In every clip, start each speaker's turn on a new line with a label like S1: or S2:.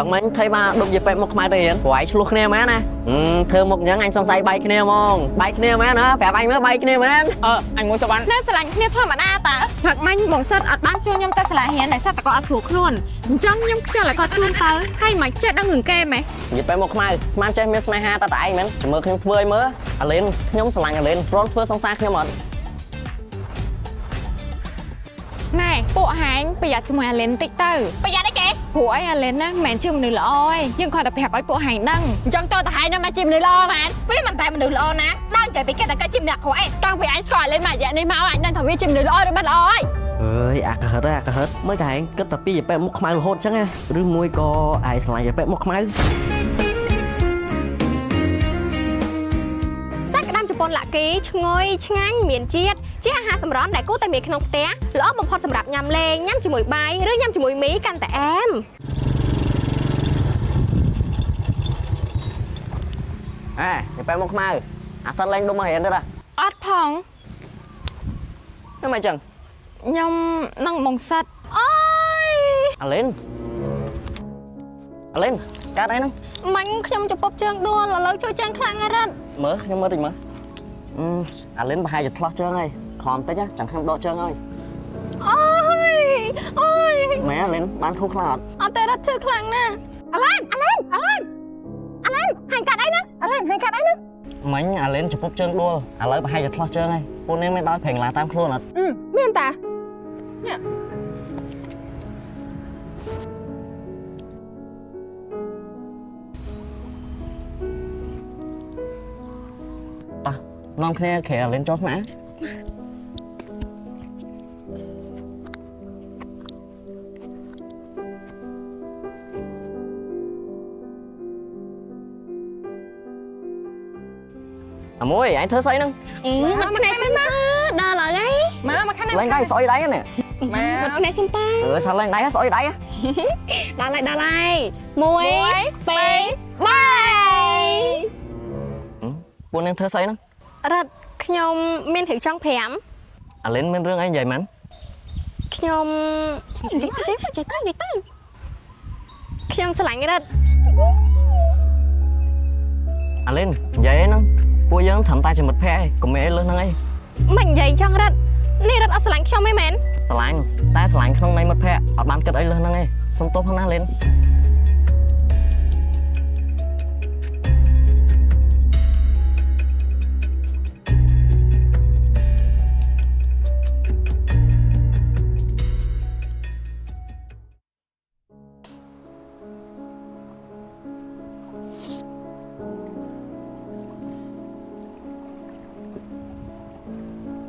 S1: ឹកមិញថៃបានដុំយាយពេមុខខ្មៅទៅរៀនព្រោះឯងឆ្លោះគ្នាមែនណាធ្វើមុខអញ្ចឹងអញសង្ស័យបែកគ្នាហ្មងបែកគ្នាមែនណាប្រាប់អញមើលបែកគ្នាមែន
S2: អឺអញមួយសវណ្ណ
S3: នៅស្រឡាញ់គ្នាធម្មតាតើផឹកមាញ់បងសិតអត់បានជួនខ្ញុំទៅសាលារៀនដោយសារតែគាត់អត់ស្រួលខ្លួនអញ្ចឹងខ្ញុំខ្ជិលឲ្យគាត់ជួនទៅហើយមិនចេះដឹងរឿងគេម៉េះ
S1: និយាយពេមុខខ្មៅស្មានចេះមានស្នេហាតតែឯងមែនចាំមើលខ្ញុំធ្វើឲ្យមើលអាលីនខ្ញុំស្រឡាញ់អាលីនព្រមធ្វើសង្សារខ្ញុំអត់
S3: ណែពួកហែងប្រយ័ត្នជាមួយអាឡិនតិចទៅ
S4: ប្រយ័ត្នអីគេ
S3: ព្រោះអីអាឡិនណាមិនមែនជាមនុស្សល្អទេយើងគ្រាន់តែប្រាប់ឲ្យពួកហែងដឹង
S4: អញ្ចឹងតើតហែងនឹងមកជាមនុស្សល្អមែនវាមិនតែមនុស្សល្អណាដើរចែកពីគេតែគាត់ជាម្នាក់ក្រក់ឯងតាំងពីឯងស្គាល់លេងមករយៈនេះមកអញដឹងថាវាជាមនុស្សល្អឬមិនល្អហើយ
S1: អើយអាកហិតអាកហិតមើលតែឯងគិតតែពីយាយពេមុខខ្មៅរហូតអញ្ចឹងណាឬមួយក៏ឯងស្រឡាញ់យាយពេមុខខ្មៅ
S5: សាច់ក្តាមជប៉ុនឡាក់គីឈ្ងុយឆ្ងាញ់មានជាតិជាអាហារសម្រន់ដែលគួរតែមានក្នុងផ្ទះល្អបំផុតសម្រាប់ញ៉ាំលេងញ៉ាំជាមួយបាយឬញ៉ាំជាមួយមីកាន់តែអែម
S1: អេយាយពេមុខខ្មៅអាសិនលេងដុំមករៀនទៀតហ៎
S3: អត់ផង
S1: ហ្នឹងមិនអញ្ចឹង
S3: ខ្ញុំនឹងបងសិត
S5: អូយ
S1: អាលីនអាលីនកើតអីហ្នឹង
S5: មិញខ្ញុំជពប់ជើងដួលឥឡូវជួយជើងខ្លាំងណាស់រត់
S1: មើលខ្ញុំមើលតិចមើលអឺអាលីនប្រហែលជាឆ្លោះជើងហើយខំតិចណាចាំខ្ញុំដកជើងឲ្យ
S5: អូយអូយ
S1: ម៉ែអាលីនបានធូរខ្លះអត់
S5: អត់ទេរត់ឈឺខ្លាំងណាស់អាឡែនអាឡែនអាឡែនអាឡែនហាញ់កាត់អីណាអាឡែនហាញ់កាត់អីណា
S1: មិញអាលីនជពប់ជើងដួលឥឡូវប្រហែលជាឆ្លោះជើងហើយពួកនាងមានដោយប្រេងឡាតាមខ្លួនអត់
S5: មានតា
S1: តោះនាំគ្នាក្រែអាលីនចូលថ្នាក់អាមួយអញធ្វើស្អីហ្នឹង
S5: មិនភ្នែកទេមកដល់ហើយ
S2: មកមកខាងនេះ
S1: លែងដៃស្អុយដៃហ្នឹង
S2: មក
S5: មិនភ្នែកសុំតា
S1: អឺថាលែងដៃស្អុយដៃ
S5: ដល់ហើយដល់ហើយ1 2 3
S1: ពួកនាងធ្វើស្អីហ្នឹង
S5: រត់ខ្ញុំមានរឿងចង់5
S1: អាលីនមានរឿងអីនិយាយមែន
S5: ខ្ញុំនិយាយទៅនិយាយទៅនិយាយទៅខ្ញុំស្រឡាញ់រត់
S1: អាលីននិយាយអីហ្នឹងពួកយើងត្រឹមតែជាមិត្តភក្តិឯងកុំមានអីលើសហ្នឹងអី
S5: មិននិយាយចង់រត់នេះរត់អត់ស្រឡាញ់ខ្ញុំទេមែន
S1: ស្រឡាញ់តែស្រឡាញ់ក្នុងន័យមិត្តភក្តិអត់បានគិតអីលើសហ្នឹងឯងសុំទោសផងណាលីន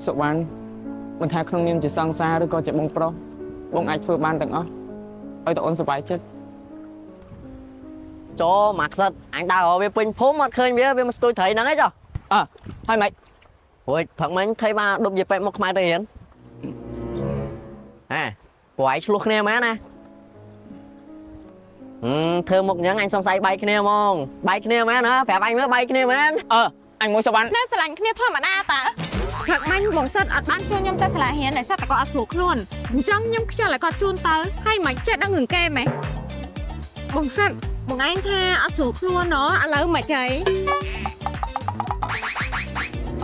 S2: សុវណ្ណមិនថាក្នុងនាមជាសង្សារឬក៏ជាបងប្រុសបងអាចធ្វើបានទាំងអស់ឲ្យតែអូនសប្បាយចិត្ត
S1: ចូលមកខ្សិតអញដើររកវាពេញភូមិអត់ឃើញវាវាមកស្ទួយត្រីហ្នឹងឯងចុះ
S2: អើហើយម៉េច
S1: រួចព្រឹកមិញថៃបានដប់យាយពេមុខខ្មៅទៅរៀនហេព្រោះឯងឆ្លោះគ្នាមែនណាហឹមធ្វើមុខអញ្ចឹងអញសង្ស័យបែកគ្នាហ្មងបែកគ្នាមែនណាប្រាប់អញមើលបែកគ្នាមែន
S2: អឺអញមួយសវណ្ណ
S3: នៅស្រឡាញ់គ្នាធម្មតាតើផឹកមាញ់បងសិតអត់បានជួនខ្ញុំទៅសាលារៀនដោយសារតែគាត់អត់ស្រួលខ្លួនអញ្ចឹងខ្ញុំខ្ជិលឲ្យគាត់ជួនទៅហើយមិនចេះដឹងរឿងគេម៉េះបងសិតបងឯងថាអត់ស្រួលខ្លួនណឥឡូវមិនហី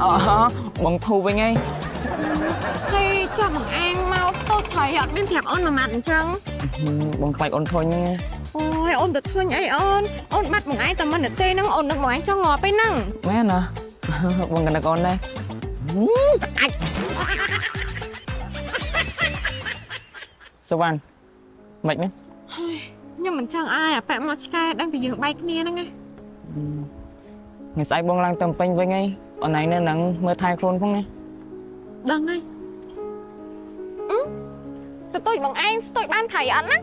S2: អូបងធូរវិញហើយ
S3: ហើយចុះបងឯងមកស្ទូចត្រីអត់មានប្រាប់អូនមួយម៉ាត់អញ្ចឹង
S2: បងខ្លាចអូនធុញហ្នឹង
S3: អូយអូនទៅធុញអីអូនអូនបាត់បងឯងតែមិនទេហ្នឹងអូននឹកបងឯងចង់ងាប់ឯហ្នឹង
S2: មែនណាបងកណ្ដឹកអូនដែរ
S1: អាច
S2: សុវណ្ណម៉េចហ្នឹង
S3: ខ្ញុំមិនចង់អាយអាប៉ែមកឆ្កែដឹងតែយើងបែកគ្នាហ្នឹងណា
S2: ថ្ងៃស្អែកបងឡើងទៅពេញវិញហើយអូនឯងនៅហ្នឹងមើលថែខ្លួនផងណា
S3: ដឹងហើយអឺស្ទូចបងឯងស្ទូចបានថៃអត់ណា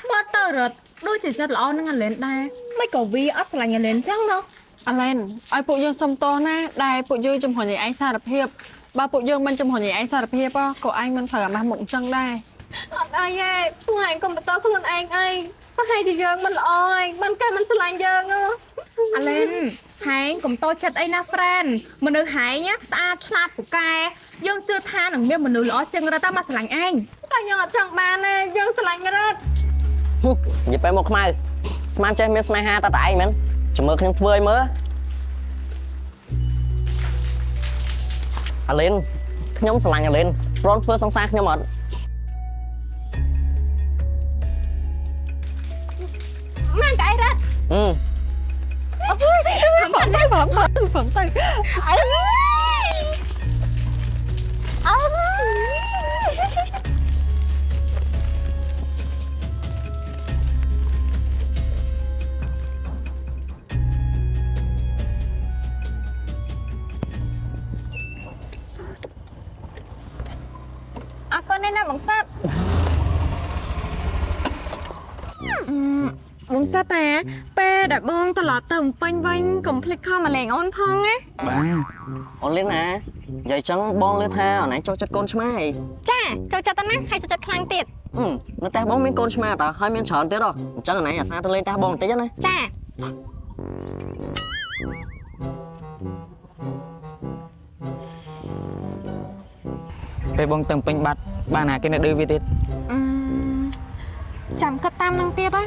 S4: បើទៅរត់ដូចជាចិត្តល្អនឹងអាឡែនដែរមិនក៏វាអត់ស្រឡាញ់អាឡែនចឹងណោះ
S6: អាឡែនឲ្យពួកយើងសុំទោសណាដែលពួកយើងចំហញឲ្យឯងសារភាពបើពួកយើងមិនចំហញឲ្យឯងសារភាពក៏ឯងមិនត្រូវអាម៉ាស់មុខអញ្ចឹងដែរ
S5: អត់អីទេពួកឯងកុំបន្តខ្លួនឯងអី
S3: ប្រហែលជាយើងមិនល្អហើយបានគេមិនស្រឡាញ់យើងហ៎
S7: អាឡែនហែងកុំតូចចិត្តអីណា friend មនុស្សហែងណាស្អាតឆ្លាតពូកែយើងជឿថានឹងមានមនុស្សល្អជាងរត់តែមកស្រឡាញ់ឯង
S3: តែយើងអត់ចង់បានទេយើងស្រឡាញ់រត់
S1: និយាយពេលមកខ្មៅស្មានចេះមានស្នេហាតែតែឯងមែនចាំមើលខ្ញុំធ្វើឲ្យមើលអាលីនខ្ញុំស្រឡាញ់អាលីនព្រមធ្វើសង្សារខ្ញុំអត់
S5: ម៉ានតែអីរត់
S1: អឺ
S6: ฝันទៅฝันទៅฝันទៅអើ
S5: អើ
S3: អរគុណណាស់ណាបងសិតបងសិតតាពេលដែលបងត្រឡប់ទៅបំពេញវិញកុំភ្លេចខំមកលេងអូនផងណា
S2: បាទ
S1: អូនលៀនណានិយាយចឹងបងលឺថាអូនឯងចូលចិត្តកូនឆ្មាឯង
S5: ចាចូលចិត្តណាស់ហើយចូលចិត្តខ្លាំងទៀត
S1: នៅផ្ទះបងមានកូនឆ្មាតើហើយមានច្រើនទៀតហ៎អញ្ចឹងអូនឯងអាសាទៅលេងផ្ទះបងបន្តិចណា
S5: ចា
S2: ពេលបងទៅពេញបាត់បានណាគេនៅឌឺវាទៀត
S3: អឺចាំគិតតាមនឹងទៀតណា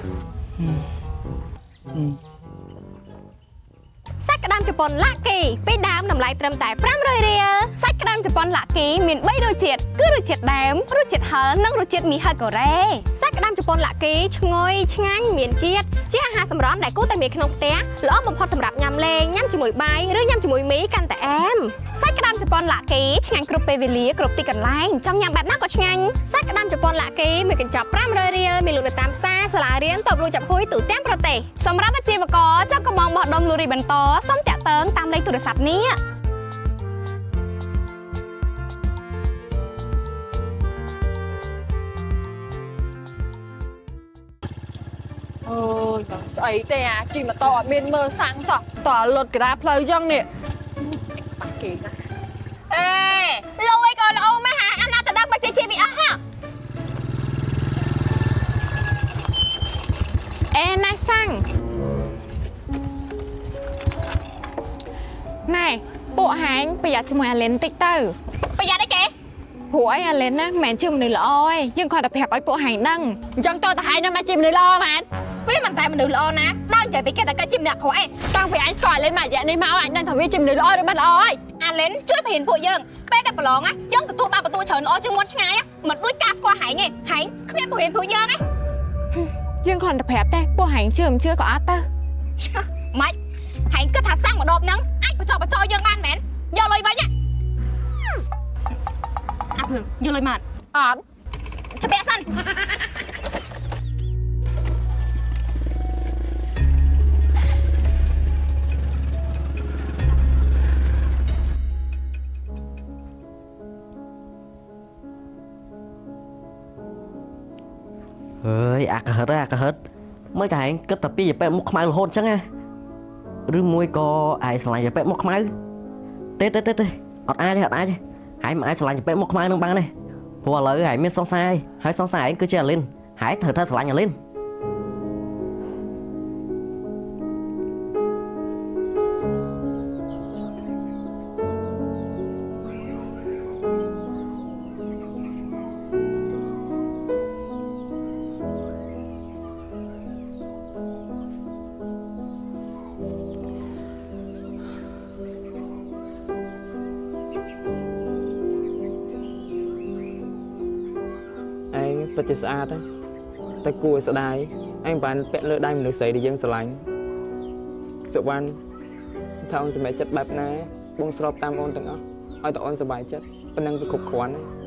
S5: សាច់ក្តាមជប៉ុនឡាគីពីដើមតម្លៃត្រឹមតែ500រៀលសាច់ក្តាមជប៉ុនឡាគីមាន3រសជាតិគឺរសជាតិដើមរសជាតិហឹរនិងរសជាតិមីហឺកូរ៉េសាច់ក្តាមជប៉ុនឡាគីឈ្ងុយឆ្ងាញ់មានជាតិជាអាហារសម្រន់ដែលគួរតែមានក្នុងផ្ទះល្អបំផុតសម្រាប់ញ៉ាំលេងញ៉ាំជាមួយបាយឬញ៉ាំជាមួយមីកាន់តែអែមសាច់ក្តាមជប៉ុនឡាគីឆ្ងាញ់គ្រប់ពេលវេលាគ្រប់ទីកន្លែងចង់ញ៉ាំបែបណាក៏ឆ្ងាញ់សាច់ក្តាមជប៉ុនឡាគីមួយកញ្ចប់500រៀលមានលក់នៅតាមផ្សារសាលារៀនតូបលក់ចាប់ហួយទូទាំងប្រទេសសម្រាប់អាជីវករចង់កំងបោះដុំលូរីបន្តសូមតាក់ទងតាមលេខទូរស័ព្ទនេះ
S6: អើយដល់ស្អីទេអាជិះម៉ូតូអត់មានមើលសាំងសោះតើលុតកដាផ្លូវចឹងនេះបាក់គេណា
S5: អេលោកអីក៏ល្អម៉េះហាអាណាទៅដល់បច្ចេកជីវិតអស់ហា
S3: អេណែសាំងណែពួកហែងប្រយ័ត្នជាមួយអាឡែនតិចទៅ
S5: ប្រយ័ត្នអីគេ
S3: ព្រោះអីអាឡែនណាមិនមែនជាមនុស្សល្អទេយើងគ្រាន់តែប្រាប់ឲ្យពួកហែងដឹង
S4: អញ្ចឹងតើតហែងនឹងមកជាមនុស្សល្អមែន
S7: វាមិនតែមនុស្សល្អណាដើរនិយាយពីគេតែគេជាម្នាក់ក្រក់ឯង
S4: តាំងពីអញស្គាល់អាឡែនមករយៈនេះមកអញដឹងថាវាជាមនុស្សល្អឬមិនល្អហើយ
S7: អាឡែនជួយបរិញ្ញាពួកយើងពេលដែលប្រឡងណាយើងទទួលបានបន្ទូច្រើនល្អជាងមុនឆ្ងាយមិនដូចការស្គាល់ហែងទេហែងគ្មានបរិញ្ញាពួកយើងទេ
S3: យើងគ្រាន់តែប្រាប់ទេពួកហែងជឿមិនជឿក៏អត់ទៅ
S7: ឆាម៉េចហែងគិតថាសាំងម្ដបហ្នឹងអាចបញ្ចុះបញ្ចោយើងបានមែនយកលុយវិញអាភឿងយកលុយមក
S4: អត់
S7: ច្បាក់សិន
S1: អើយអាកហិតអាកហិតមើលតែឯងគិតតែពីពេលមុខខ្មៅរហូតអញ្ចឹងណាឬមួយក៏ឯងស្រឡាញ់ពេលមុខខ្មៅទេទេទេទេអត់អាចទេអត់អាចទេឯងមិនអាចស្រឡាញ់ពេលមុខខ្មៅនឹងបានទេព្រោះឥឡូវឯងមានសង្សារហើយសង្សារឯងគឺជាអាលីនហើយត្រូវតែស្រឡាញ់អាលីន
S2: ឯងពិតជាស្អាតណាស់តែគួរឲ្យស្ដាយឯងបានពាក់លើដៃមនុស្សស្រីដែលយើងស្រឡាញ់សុវណ្ណថាអូនសម្រេចចិត្តបែបណាបងស្របតាមអូនទាំងអស់ឲ្យតែអូនសប្បាយចិត្តប៉ុណ្ណឹងវាគ្រប់គ្រាន់ហើយ